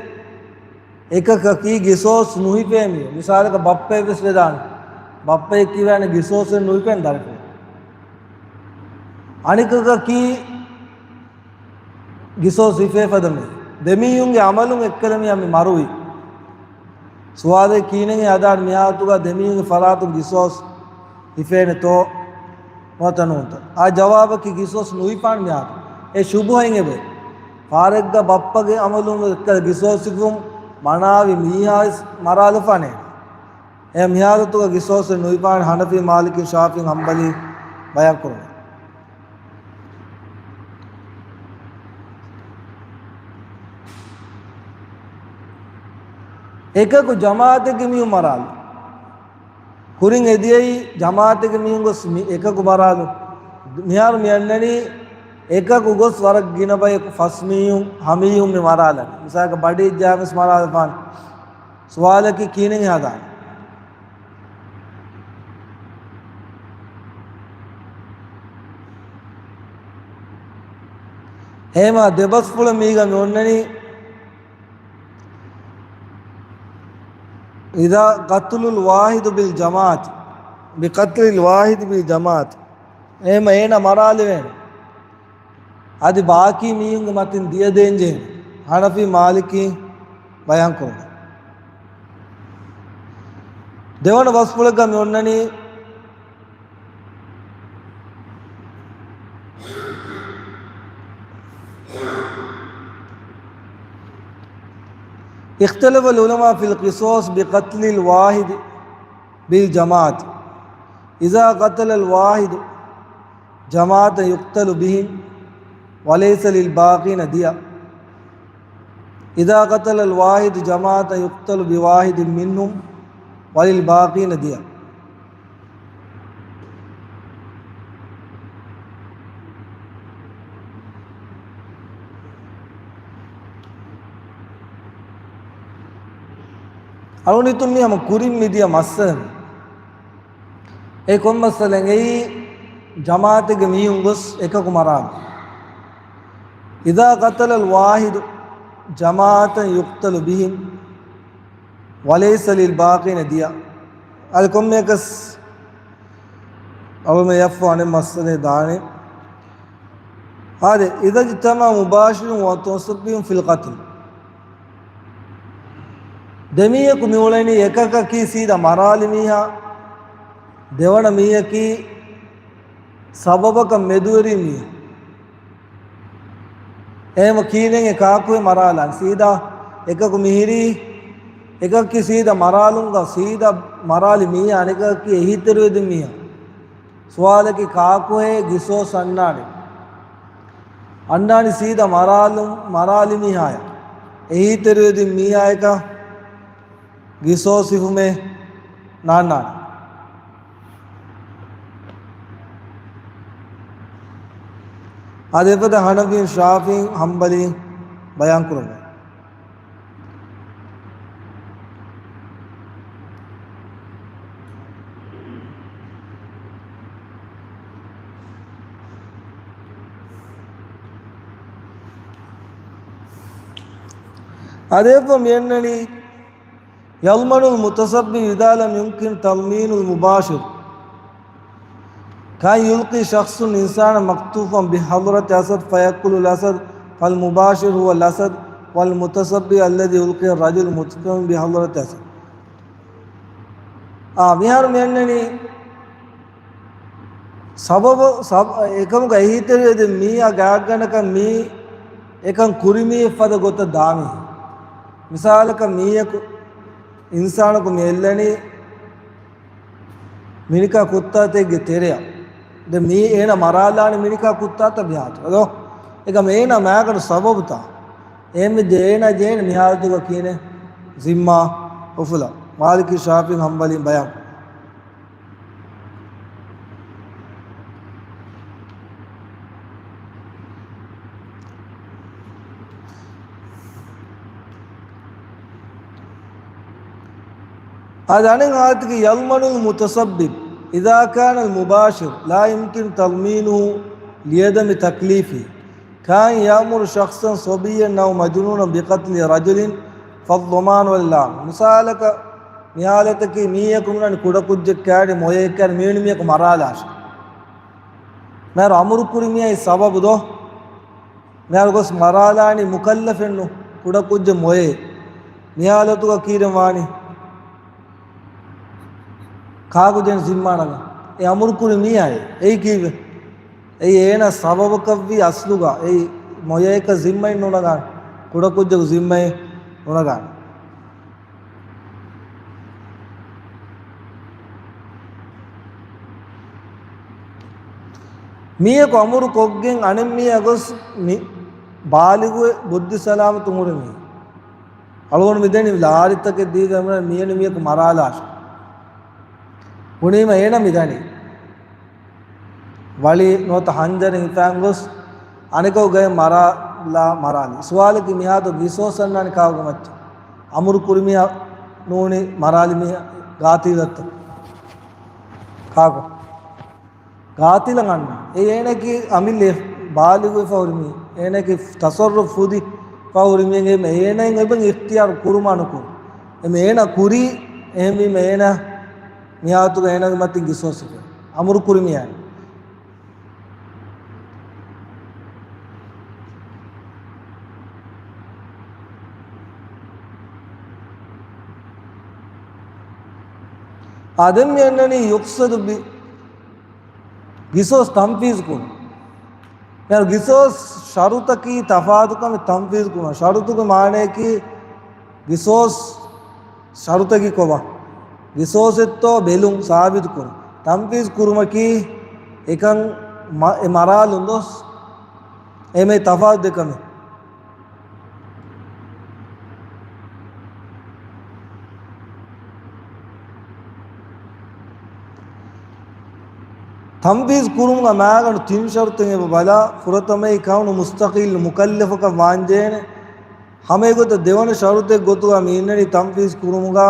އެކަކަކީ ގިސޯސް ނުހިފޭ މީހެއް. މިސާލަކަށް ބައްޕައެއް ވެސް ވެދާނެ. ބައްޕައެއް ކިޔަވާނެ ގިސޯސެއް ނުހިފޭނެ ދަރިފުޅު. އަނެކަކަކީ ގިސޯސް ހިފޭ ފަދަ މީހެއް. ދެމީހުންގެ އަމަލުން އެއްކަލަ މި މަރުވީ. ސުވާލެއް ކިހިނެއް ހަދާން މިހާލަތުގަ ދެމީހުންގެ ފަރާތުން ގިސޯސް ހިފޭނެތޯ ނުވަތަ ނޫންތަ؟ އާ ޖަވާބަކީ ގިސޯސް ނުހިފާން މިހާލަތު. އެ ޝުބުހައިން އެބައޮތް. ފާރެއްގަ ބައްޕަގެ އަމަލުން އެއްކަލަ ގިސޯސް ހިފުން މަނާވި މީހާވެސް މަރާލަފާނެ. އެ މިހާލަތުގަ ގިސޯސް ނުހިފާނެ ހަނަފީ މާލިކީ ޝާފިޢީ ހަންބަލީ ބަޔާން ކުރުން. އެކަކު ޖަމާޢަތެއްގެ މީހުން މަރާލި. ކުރިން އެދިޔައީ ޖަމާޢަތެއްގެ މީހުން ގޮސް މި އެކަކު މަރާލު. މިހާރު މި އަންނަނީ އެކަކު ގޮސް ވަރަށް ގިނަ ބަޔަކު ފަސް މީހުން ހަ މީހުން މި މަރާލަނީ. މިސާލަކަށް ބަޑިއެއް ޖާ ވެސް މަރާލަފާނެ. ސުވާލަކީ ކިހިނެއް ހަދާނީ؟ ހޭމާ ދެބަސްފުޅަށް މީގަ މި އޮންނަނީ، إذا قتل الواحد بالجماعة، بقتل الواحد بالجماعة. ހޭމާ އޭނަ މަރާލެވޭނެ. އަދި ބާކީ މީހުންގެ މަތިން ދިޔަ ދޭންޖެހޭނެ. ހަނަފީ މާލިކީ ބަޔާން ކުރުން. ދެވަނަ ބަސްފުޅެއްގަ މި އޮންނަނީ، اختلف العلماء في القصاص بقتل الواحد بالجماعة. إذا قتل الواحد جماعة يقتل بهم وليس للباقين دية. إذا قتل الواحد جماعة يقتل بواحد منهم وللباقين دية. އަޅުނިތުން މި ހަމަ ކުރިން މިދިޔަ މައްސަލަ. އެ ކޮން މައްސަލައެއް؟ އެއީ ޖަމާޢަތެއްގެ މީހުން ގޮސް އެކަކު މަރާލުން. إذا قتل الواحد جماعة يقتل بهم وليس للباقين دية. އަދި ކޮންމެއަކަސް އަޅުމެ ޔަފް އަނެއް މައްސަލައެއް ދާނެ. އާދެ، إذا اجتمع مباشر ومتسبب في القتل. ދެމީހަކު މިއުޅެނީ އެކަކަކީ ސީދާ މަރާލި މީހާ، ދެވަނަ މީހަކީ ސަބަބަކަށް މެދުވެރި މީހާ. އެހެން ކީނެން އެ ކާކު އެ މަރާލާން. ސީދާ އެކަކު މިހިރީ، އެކަކީ ސީދާ މަރާލުންގަ ސީދާ މަރާލި މީހާ، އަނެކަކީ އެހީތެރިވެދިން މީހާ. ސުވާލަކީ ކާކުހޭ ގިސޯސް އަންނާނެ؟ އަންނާނީ ސީދާ މަރާލު، މަރާލި މީހާޔަށް. އެހީތެރިވެދިން މީހާޔަކަށް ގިސޯސް ހިފުމެއް ނާންނާނެ. އާދެ، އެފަދަ ޙަނަފީން، ޝާފިޢީން، ޙަންބަލީން ބަޔާން ކުރައްވާ. އާދެ، އެއަށްފަހު މިއަންނަނީ، يضمن المتسبب إذا لم يمكن تضمين المباشر كأن يلقي شخص إنسانا مكتوفا بحضرة أسد فيأكل الأسد فالمباشر هو الأسد والمتسبب الذي ألقي الرجل مكتوفا بحضرة أسد. އާ، މިހާރު މިއަންނަނީ ސަބަބު، ސަބް-، އެކަމުގަ އެހީތެރިވެދިން މީހާ ގާތްގަނޑަކަށް މީ އެކަން ކުރި މީހެއް ފަދަ ގޮތަށް ދާ މީހެއް. މިސާލަކަށް މީހަކު އިންސާނަކު މި އެއްލަނީ މިނިކާ ކުއްތާތެއްގެ ތެރެއަށް. ދެ މީ އޭނަ މަރާލާނެ މިނިކާ ކުއްތާތައް މިހާތު. އަދޯ؟ އެކަމް އޭނަ މާގަނޑު ސަބަބުތައް. އެހެންވެ ދެ އޭނަ ޖޭނެ މިހާލަތުގަ ކީނެ ޒިންމާ އުފުލަ. މާލިކީ ޝާފިޢީ ޙަންބަލީ ބަޔާން. އާދެ، އަނެއް ޙާލަތަކީ، يضمن المتسبب إذا كان المباشر لا يمكن تضمينه لعدم تكليفه كأن يأمر شخصا صبيا أو مجنونا بقتل رجل فالضمان للعامة. މިސާލަކަށް، މި ޙާލަތަކީ މީހަކު މިނަން ކުޑަކުއްޖެއް ކާޑި މޮޔައެއް ކާޑި މީނު މީހަކު މަރާލާށޭ. މޭރު އަމުރު ކުރި މީހާ ސަބަބު ދޯ؟ މިހާރު ގޮސް މަރާލާނީ މުކައްލަފެއްނު، ކުޑަކުއްޖެއް މޮޔައެއް. މި ޙާލަތުގަ ކީރެން ވާނީ؟ ކާކު ޖޭން ޒިންމާ ނަގާ؟ އެ އަމުރު ކުރި މީހާއޭ. އެއީ ކީއްވެ؟ އެއީ އޭނަ ސަބަބަކަށްވީ އަސްލުގަ. އެއީ މޮޔައަކަށް ޒިންމައެއް ނުނަގާނެ. ކުޑަކުއްޖަކު ޒިންމައެއް ނުނަގާނެ. މީހަކު އަމުރު ކޮށްގެން އަނެއް މީހާ ގޮސް މި ބާލިޣުވެ ބުއްދި ސަލާމަތުން ހުރި މީހެއް. އަޅުގަނޑު މިދަނީ ލާރިތަކެއް ދީގެން މިއަންނަ މީހަކު މަރާލާށޭ. ބުނީމަ އޭނަ މިދަނީ. ވަޅި ނުވަތަ ހަންޖަރެއް ހިފާން ގޮސް އަނެކަކު ގަޔަށް މަރާލާ މަރާލި. ސުވާލަކީ މިހާތު ގިސޯސް އަންނާނީ ކާކުގެ މައްޗަށް؟ އަމުރު ކުރި މީހާ ނޫނީ މަރާލި މީހާ ގާތިލަށްތަ؟ ކާކު؟ ގާތިލަށް އަންނާނެ. އެ އޭނައަކީ އަމިއްލަ ބާލިޣުވެފަ ހުރި މީ. އޭނައަކީ ތަޞައްރުފު ފުދިފަ ހުރި މީ. އެ އޭނައިން އެބަ އިޚްތިޔާރު ކުރުމާ ނުކުރު. އެ އޭނަ ކުރީ އެހެންވީމަ އޭނަ މިހާތުގަ އޭނަގެ މަތިން ގިސޯސް ހިފޭ. އަމުރު ކުރި މީ އޭނަ. އާދެ، މި އަންނަނީ ޔުޤްޞަދު ބި ގިސޯސް ތަންފީޒު ކުރުން. މިހާރު ގިސޯސް ޝަރުޠަކީ ތަފާތުކަމެއް ތަންފީޒު ކުރުން. ޝަރުޠުގެ މާނައަކީ ގިސޯސް ޝަރުޠަކީ ކޮބާ؟ ގިސޯސެއްތޯ ބެލުން ސާބިތު ކުރުން. ތަންފީޒު ކުރުމަކީ އެކަން މަ-، އެ މަރާލުން ދޯ؟ އެ މެ ތަފާތު ދެ ކަމެއް. ތަންފީޒު ކުރުމުގަ މާގަނޑު ތިން ޝަރުތެއް އެބަ ބަލާ. ފުރަތަމައީ ކައުނު މުސްތަޤިއްލު މުކައްލަފަކަށް ވާންޖެހޭނެ. ހަމައެގޮތަށް ދެވަނަ ޝަރުތެއް ގޮތުގަ މި އިންނަނީ ތަންފީޒު ކުރުމުގަ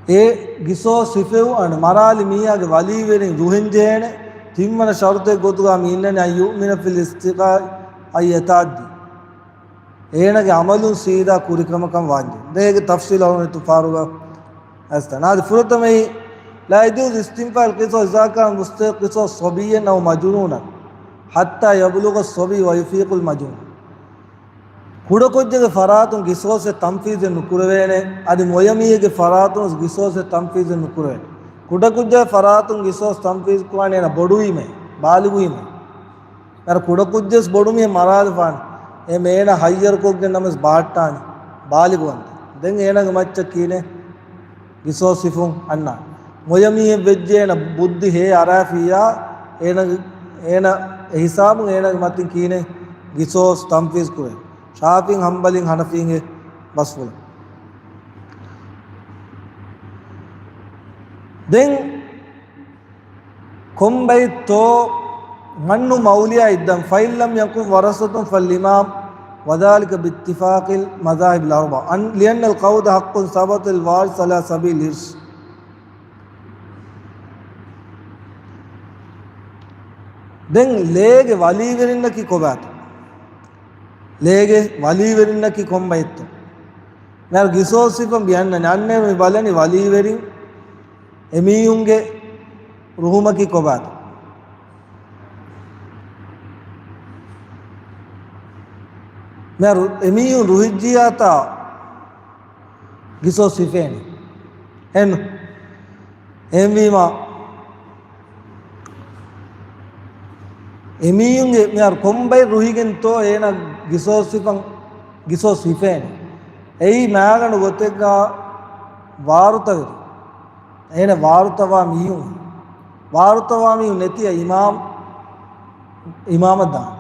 އެ ގިސޯސް ހިފެވު އަން މަރާލި މީހާގެ ވަލީވެރިން ރުހެން ޖެހޭނެ. ތިންވަނަ ޝަރުތެއް ގޮތުގަ މި އިންނަނީ أن يؤمن في الاستقاء أن يتعدى. އޭނަގެ ޢަމަލުން ސީދާ ކުރިކަމަކަށް ވާންޖެ. ދޭގެ ތަފްޞީލް އަޅުން އިތުފާރުގަ އަސްތަ. ނާދި ފުރަތަމައީ، لا يجوز استنفاذ القصاص إذا كان المستحق القصاص صبيا أو مجنونا حتى يبلغ الصبي ويفيق المجنون. ކުޑަކުއްޖެއްގެ ފަރާތުން ގިސޯސް ތަންފީޒެއް ނުކުރެވޭނެ، އަދި މޮޔަމީހެއްގެ ފަރާތުން ގިސޯސް ތަންފީޒެއް ނުކުރެވޭނެ. ކުޑަކުއްޖެއްގެ ފަރާތުން ގިސޯސް ތަންފީޒު ކުރާނީ އޭނަ ބޮޑުވީމޭ، ބާލިޣުވީމޭ. އަރ ކުޑަކުއްޖެސް ބޮޑުމީހެއް މަރާލިފާނެ. އެ މޭނަ ހައްޔަރުކޮށްގެން ނަމަސް ބާއްޓާނެ. ބާލިޣުވަންތަ. ދެން އޭނަގެ މައްޗަށް ކީނެ ގިސޯސް ހިފުން އަންނާނެ. މޮޔަމީހެއް ވެއްޖެ އޭނަ ބުއްދި ހޭ އަރާފިއްޔާ، އޭނަ، އޭނަ އެ ހިސާބުން އޭނަގެ މަތިން ކީނެ ގިސޯސް ތަންފީޒް ކުރޭ. ޝާފީ، ހަންބަލީ، ހަނަފީގެ ބަސްފުޅު. ދެން ކޮންބައިތޯ މަންނު މައުލިޔާ އިއްދަން، فإن لم يكن ورثة فالإمام، وذلك باتفاق المذاهب الأربعة، أن، لأن القود حق ثبت للوارث على سبيل الإرث. ދެން ލޭގެ ވަލީވެރިންނަކީ ކޮބާތޯ؟ ލޭގެ ވަލީވެރިންނަކީ ކޮންބައިތޯ؟ މިހާރު ގިސޯސް ހިފަން ބި އަންނަނީ. އަންނަ މި ބަލަނީ ވަލީވެރިން އެމީހުންގެ ރުހުމަކީ ކޮބާތޯ؟ މިހާރު އެމީހުން ރުހިއްޖިއްޔާތާ ގިސޯސް ހިފޭނެ. އެން، އެހެންވީމަ، އެމީހުންގެ މިހާރު ކޮންބައި ރުހިގެންތޯ އޭނަ ގިސޯސް ހިފަން، ގިސޯސް ހިފޭނެ. އެއީ މާގަނޑު ގޮތެއްގަ ވާރުތަވެރި. އޭނަ ވާރުތަވާ މީހުން، ވާރުތަވާ މީހުން ނެތިއަ އިމާމް، އިމާމަށް ދާނެ.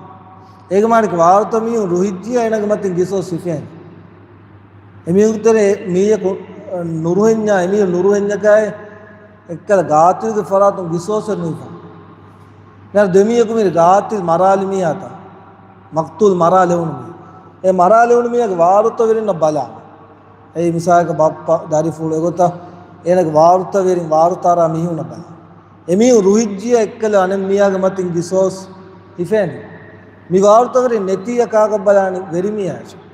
އޭގެ މާނައަކީ ވާރުތަ މީހުން ރުހިއްޖިއްޔާ އޭނަގެ މަތިން ގިސޯސް ހިފޭނެ. އެމީހުންގެ ތެރޭ މީހަކު ނުރުހެންޏާ، އެމީހުން ނުރުހެންޏަކާއި އެއްކަލަ ގާތިލްގެ ފަރާތުން ގިސޯސް ނުހިފާނެ. މިހާރު ދެމީހަކު މިރި ގާތިލް މަރާލި މީހާތަ، މަޤްތޫލް މަރާލެވުނު މީ. އެ މަރާލެވުނު މީހާގެ ވާރުތަވެރިންނަށް ބަލާ. އެއީ މިސާލަކަށް ބައްޕަ، ދަރިފުޅު އެގޮތަށް އޭނަގެ ވާރުތަވެރިން، ވާރުތާރާ މީހުންނަށް ބަލާ. އެމީހުން ރުހިއްޖިއްޔާ އެއްކަލަ އަނެއް މީހާގެ މަތިން ގިސޯސް ހިފޭނެ. މި ވާރުތަވެރިން ނެތިއްޔާ ކާކަށް ބަލާނީ ވެރިމީހާ އެއްޗެއް.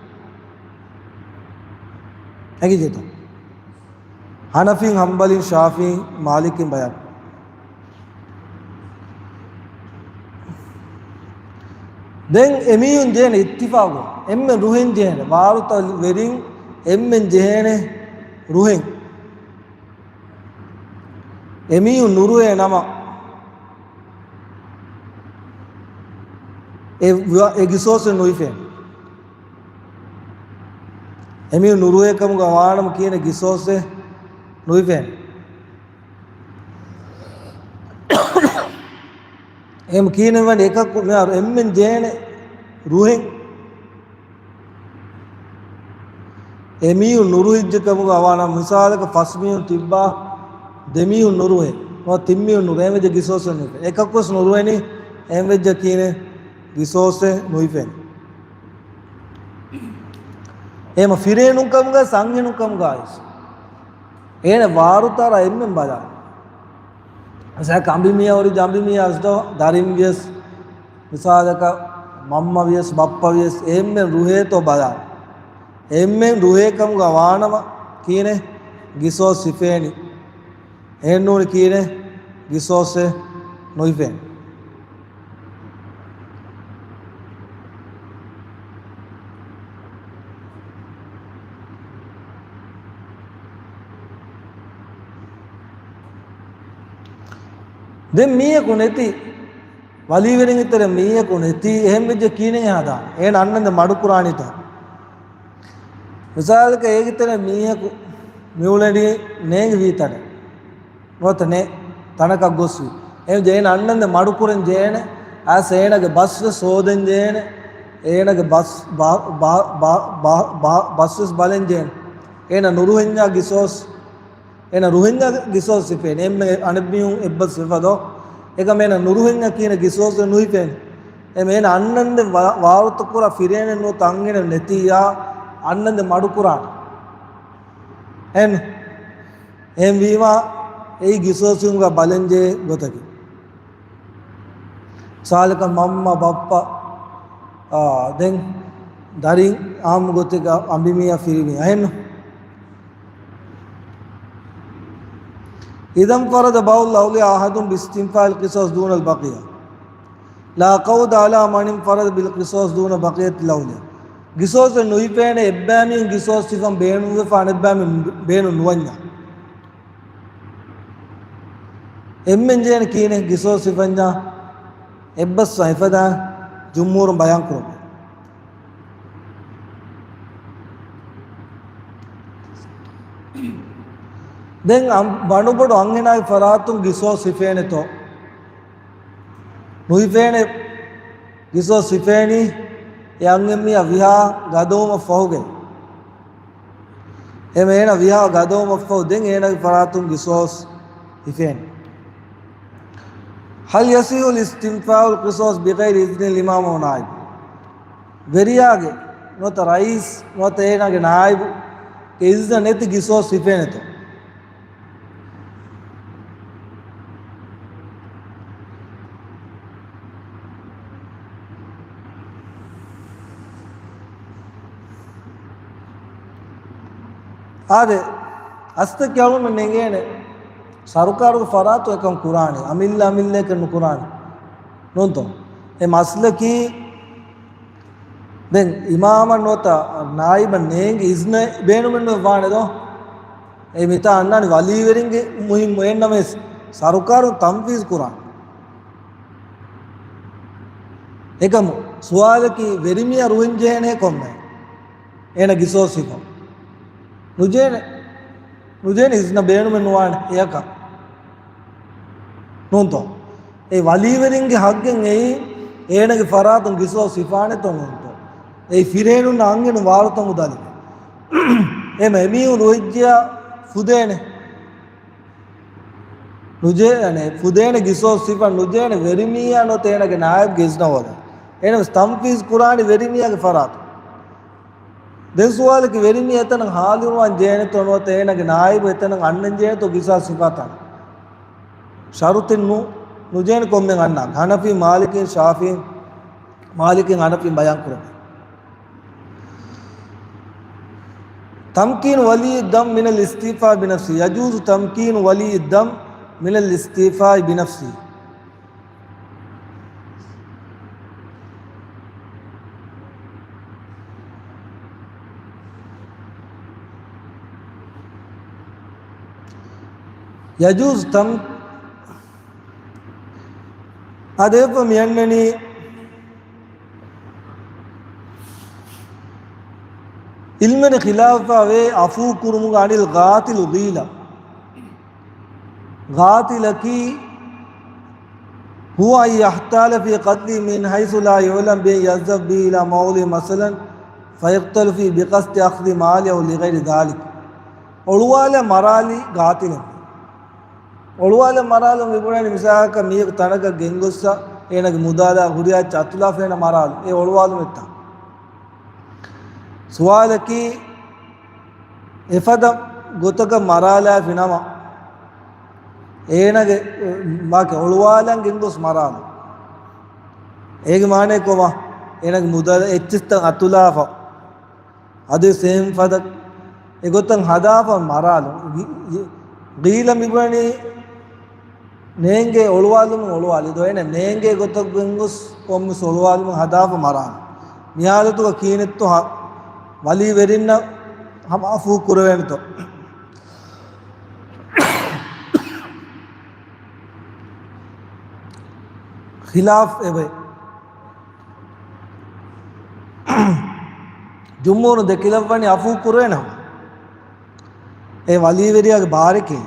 އެނގިއްޖެތަ؟ ހަނަފީން، ހަންބަލީން، ޝާފީޢީން، މާލިކީން ބަޔާން. ދެން އެމީހުން ޖެހޭނެ އިއްތިފާގު، އެންމެން ރުހެން ޖެހޭނެ، ވާރުތަ ވެރިން އެންމެން ޖެހޭނެ ރުހެން. އެމީހުން ނުރުހޭ ނަމަ، އެ ވ-، އެ ގިސޯސެއް ނުހިފޭނެ. އެމީހުން ނުރުހޭ ކަމުގަ ވާނަމަ ކީނެ ގިސޯސެއް ނުހިފޭނެ. އެހެން ކީނެ ވަނީ އެކަކު މިހާރު އެންމެން ޖެހޭނެ ރުހެން. އެމީހުން ނުރުހިއްޖެ ކަމުގަ ވާނަމަ، މިސާލަކަށް ފަސް މީހުން ތިއްބާ، ދެ މީހުން ނުރުހޭ، ނުވަ ތިން މީހުން ނުރުހޭ، އެހެންވެއްޖެ ގިސޯސެއް ނުހިފޭ. އެކަކުވެސް ނުރުހެނީ، އެހެންވެއްޖެ ކީނެ ގިސޯސެއް ނުހިފޭނެ. އެހެމަ ފިރިހެނުން ކަމުގަ އަންހެނުން ކަމުގައިސް އޭނަ ވާރުތާރާ އެންމެން ބަލާ. މިސާލަކަށް އަނބިމީހާ ހުރި އަނބިމީހާ އަސްދޯ ދަރިން ވިޔަސް، މިސާލަކަށް މަންމަ ވިޔަސް ބައްޕަ ވިޔަސް އެންމެން ރުހޭތޯ ބަލާ. އެންމެން ރުހޭ ކަމުގަ ވާނަމަ ކީނެ ގިސޯސް ހިފޭނީ. އެހެންނޫނީ ކީނެ ގިސޯސެއް ނުހިފޭނެ. ދެން މީހަކު ނެތި، ވަލީވެރިންގެ ތެރެ މީހަކު ނެތި، އެހެން ވެއްޖެ ކީނެ ހަދާ، އޭނަ އަންނަންދެން މަޑުކުރާނީތަ؟ މިސާލަކަށް އޭގެ ތެރެ މީހަކު މިއުޅެނީ ނޭނގި ވީ ތަނެއް. ނުވަތަ ނޭ ތަނަކަށް ގޮސްވީ. އެހެން އޭނަ އަންނަންދެން މަޑުކުރަން ޖެހޭނެ، އައިސް އޭނަގެ ބަސްވެސް ހޯދަން ޖެހޭނެ، އޭނަގެ ބަސް، ބަ-، ބަ-، ބަސްވެސް ބަލަން ޖެހޭނެ. އޭނަ ނުރުހެންޏާ ގިސޯސް އޭނަ ރުހިންޏާ ގިސޯސް ހިފޭނެ. އެންމެ އަނެއްމީހުން އެއްބަސް ވެފަ ދޯ؟ އެކަމް އޭނަ ނުރުހިންޏާ ކިހިނެއް ގިސޯސް ނުހިފޭނެ. އެމެ އޭނަ އަންނަންދެން ވާ-، ވާރުތަ ކުރާ ފިރޭނެއް ނުވަތަ އަންހެނެއް ނެތިއްޔާ އަންނަންދެން މަޑުކުރާނެ. އެން، އެހެން ވީމާ އެއީ ގިސޯސް ހިފުމުގަ ބަލަންޖެހޭ ގޮތަކީ. ސާލަކަށް މަންމަ، ބައްޕަ، އާ، ދެން ދަރިން އާއްމު ގޮތެއްގަ އަނބިމީހާ ފިރިމީހާ އެހެންނު. إذا انفرد بعض الأولياء أحدهم باستنفاذ القصاص دون البقية، لا قود على من انفرد بالقصاص دون بقية الأولياء. ގިސޯސް ނުހިފޭނެ އެއްބައިމީހުން ގިސޯސް ހިފަން ބޭނުންވެފަ އަނެއްބައިމީހުން ބޭނުން ނުވަންޏާ. އެންމެން ޖެހޭނެ ކިހިނެއް ގިސޯސް ހިފަންޏާ އެއްބަސްވާ އެފަދަ ޖުމްހޫރުން ބަޔާން ކުރައްވަ. ދެން އަން-، ބަނޑުބޮޑު އަންހެނާގެ ފަރާތުން ގިސޯސް ހިފޭނެތޯ؟ ނުހިފޭނެ. ގިސޯސް ހިފޭނީ އެ އަންހެންމީހާ ވިހާ ގަދަވުމަށް ފަހުގައި. އެމެ އޭނަ ވިހާ ގަދަވުމަށްފަހު ދެން އޭނަގެ ފަރާތުން ގިސޯސް ހިފޭނެ. هل يصح استنفاذ القصاص بغير إذن الإمام والنائب؟ ވެރިޔާގެ ނުވަތަ ރައީސް ނުވަތަ އޭނާގެ ނާއިބުގެ އިޒްނަ ނެތި ގިސޯސް ހިފޭނެތޯ؟ އާދެ، އަސްތަކީ އަޅުމެން ނެގޭނެ ސަރުކާރުގެ ފަރާތު އެކަން ކުރާނީ، އަމިއްލަ އަމިއްލައަކަށް ނުކުރާނީ. ނޫންތޯ؟ އެ މައްސަލަކީ ދެން އިމާމަށް ނުވަތަ ނާއިބަށް ނޭނގި އިޒްނަ ބޭނުމެއް ނުވެވާނެ ދޯ؟ އެ މިތާ އަންނާނީ ވަލީވެރިންގެ މުހިއްމު އެއްނަމަވެސް ސަރުކާރުން ތަންފީޒު ކުރާނެ. އެކަމު ސުވާލަކީ ވެރިމީހާ ރުހިން ޖެހޭނެ ކޮންމެ؟ އޭނަ ގިސޯސް ހިފަން ނުޖޭނެ، ނުޖޭނެ އިޒްނަ ބޭނުމެއް ނުވާނެ އެއަކަށް. ނޫންތޯ؟ އެ ވަލީވެރިންގެ ހައްގެއް އެއީ އޭނަގެ ފަރާތުން ގިސޯސް ހިފާނެތޯ ނޫންތޯ؟ އެއީ ފިރޭނުންނަށް އަންހެނުން ވާރުތަ މުދާލިފަ. އެމަ އެމީހުން ރުހިއްޖެޔާ ފުދޭނެ. ނުޖޭ-، އަނެ، ފުދޭނެ ގިސޯސް ހިފަން ނުޖޭނެ ވެރިމީހާ ނުވަތަ އޭނަގެ ނާއިބްގެ އިޒްނަ ހޯދަން. އޭނަ ވެސް ތަންފީޒް ކުރާނީ ވެރިމީހާގެ ފަރާތުން. ދެން ސުވާލަކީ ވެރިމީހާ އެތަނަށް ހާޟިރުވާން ޖޭނެތޯ ނުވަތަ އޭނަގެ ނާއިބު އެތަނަށް އަންނަން ޖޭނެތޯ ގިސޯސް ހިފާ ތަނަށް. ޝަރުތެއް ނު-، ނުޖޭނެ ކޮންމެ އަންނާން. ހަނަފީ، މާލިކީން، ޝާފިޢީން، މާލިކީން، ހަނަފީން ބަޔާން ކުރަނީ. تمكين ولي الدم من الاستيفاء بنفسه. يجوز تمكين ولي الدم من الاستيفاء بنفسه. يجوز تم-، އާދެ، މި އަންނަނީ ޢިލްމެއް ޚިލާފާ ވޭ ޢަފޫ ކުރުމުގަ عن القاتل قيل. ޤާތިލަކީ هو أن يحتال في قتله من حيث لا يعلم بأن يذهب به إلى موضع مثلا فيقتل فيه بقصد أخذ ماله أو لغير ذلك. އޮޅުވާލާ މަރާލި ޤާތިލެއް. އޮޅުވާލަން މަރާލުން މިބުނަނީ މިސާލަކަށް މީހަކު ތަނަކަށް ގެންގޮއްސަ އޭނަގެ މުދާލާ ހުރިހާ އެއްޗެއް އަތުލާފަ އޭނަ މަރާލުން. އެ އޮޅުވާލުމެއްތަ؟ ސުވާލަކީ އެފަދަ ގޮތަކަށް މަރާލާފި ނަމަ، އޭނަގެ މާކެ އޮޅުވާލަން ގެންގޮސް މަރާލުން. އޭގެ މާނައެއް ކޮބާ؟ އޭނަގެ މުދާލާ އެއްޗިސްތައް އަތުލާފަ. އަދި ސޭމް ފަދަ އެގޮތަށް ހަދާފަ މަރާލު. ގީ-، ގީ-، ގީލަ މިބުނަނީ ނޭނގޭ އޮޅުވާލުމުން އޮޅުވާލި ދޯ. އޭނަ ނޭނގޭ ގޮތަށް ގެންގޮސް ކޮންމެސް އޮޅުވާލުމުން ހަދާފަ މަރާލު. މި ހާލަތުގަ ކީނެއްތޯ ހަ-، ވަލީ ވެރިންނަށް ހަމަ އަފޫ ކުރެވޭނެތޯ؟ ޚިލާފް އެބައި. ޖުމްހޫރު ދެކިލައްވަނީ އަފޫ ކުރޭނަމަ. އެ ވަލީވެރިޔާގެ ބާރެކޭ.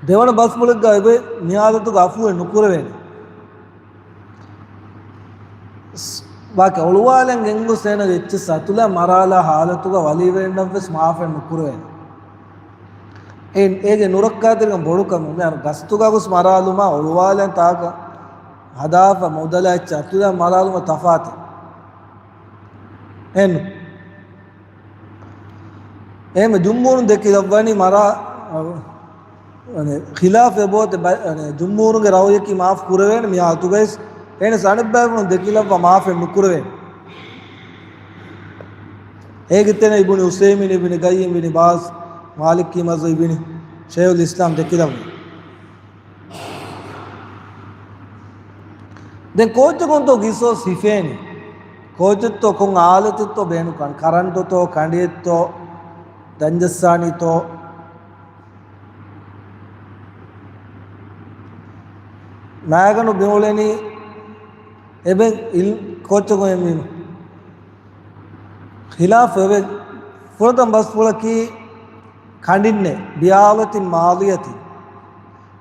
ދެވަނަ ބަސްފުޅެއްގަ އެބައި މި ހާލަތުގަ އަފޫއެއް ނުކުރެވޭނެ. ވާކި އޮޅުވާލަން ގެންގޮސް އޭނަގެ އެއްޗެއް ސަތުލާ މަރާލާ ހާލަތުގަ ވަލީވެރިންނަށްވެސް މާފެއް ނުކުރެވޭނެ. އެ، އޭގެ ނުރައްކާތެރިކަން ބޮޑުކަމުން މި ގަސްތުގަ ގޮސް މަރާލުމާ އޮޅުވާލަން ތާކަށް ހަދާފަ މުދަލާ އެއްޗެއް އަތުލާ މަރާލުމަށް ތަފާތެއް. އެން. އެހެން ޖުމްހޫރުން ދެކިލައްވަނީ މަރާ، އަ، އަނެ، ޚިލާފެއް ބޯތެ ބަ-، އަނެ، ޖުމްހޫރުންގެ ރައުޔަކީ މާފް ކުރެވޭނެ މި ހާލަތުގައިސް، އެހެނަސް އަނެއްބަޔަކުން ދެކިލައްވާ މާފެއް ނުކުރެވޭނެ. އޭގެ ތެރޭ އިބްނު ޢުސައިމީން، އިބްނު ޤައްޔިމް، އިބްނު ބާޒް، މާލިކީ މަޒްހަބު، އިބްނު ޝައިޚުލް އިސްލާމް ދެކިލައްވަނީ. ދެން ކޯއްޗަކުންތޯ ގިސޯސް ހިފޭނީ؟ ކޯއްޗެއްތޯ ކޮން އާލަތެއްތޯ ބޭނުންކަން؟ ކަރަންޓުތޯ، ކަނޑިއެއްތޯ، ދަންޖައްސާނީތޯ؟ މާގަނޑު ބިމުޅެނީ އެބެން އިލް-، ކޯއްޗަކުން އެމީނު. ޚިލާފު އެބެ ފުރަތަމަ ބަސްފުޅަކީ ކަނޑިންނޭ، ބިއާލަތިން މާލިޔަތިން،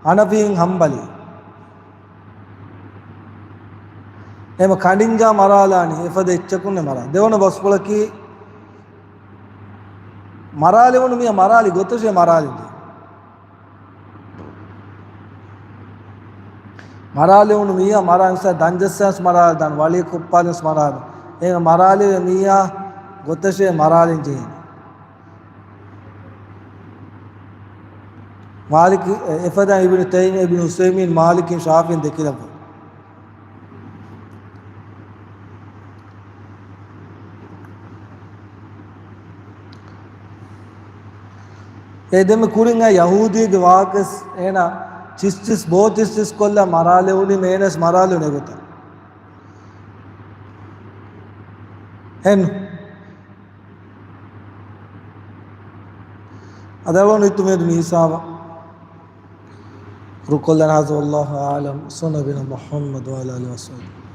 ހަނަފީން ހަންބަލީ. އެމަ ކަނޑިންޖާ މަރާލާނީ، އެފަދަ އެއްޗަކުންނެ މަރާ. ދެވަނަ ބަސްފުޅަކީ މަރާލެވުނު މީހާ މަރާލި ގޮތަށޭ މަރާލިންޖެހޭ. މަރާލެވުނު މީހާ މަރާ އިންސާ ދަންޖައްސާސް މަރާލި ދާން، ވަޅި ކޮއްޕާލިންސް މަރާލި. އޭނަ މަރާލެވޭ މީހާ ގޮތަށޭ މަރާލިންޖެހޭ. މާލިކް، އެ، އެފަދަ އިބްނު ތައިމިއްޔާ، އިބްނު ޢުސައިމީން، މާލިކީން، ޝާފިޢީން ދެކިލައްވަ. އެ ދެމެ ކުރިން އައި ޔަހޫދީގެ ވާހަކަސް އޭނަ ޗިސްޗިސް ބޯ ޗިސްޗިސް ކޮށްލާ މަރާލެވުނީ މޭނަސް މަރާލެވުނެ ގޮތަށް. އެން. އަދަޅުވަން އިތުމޭދު މީސާވަ. ރުކޮށްލަން ހާޒަ ވައްލާހު އަޢްލަމް. ސައްލައްލާހު ޢަލާ މުޙައްމަދު ވަޢަލާ އާލިހި ވަޞަޙްބިހި.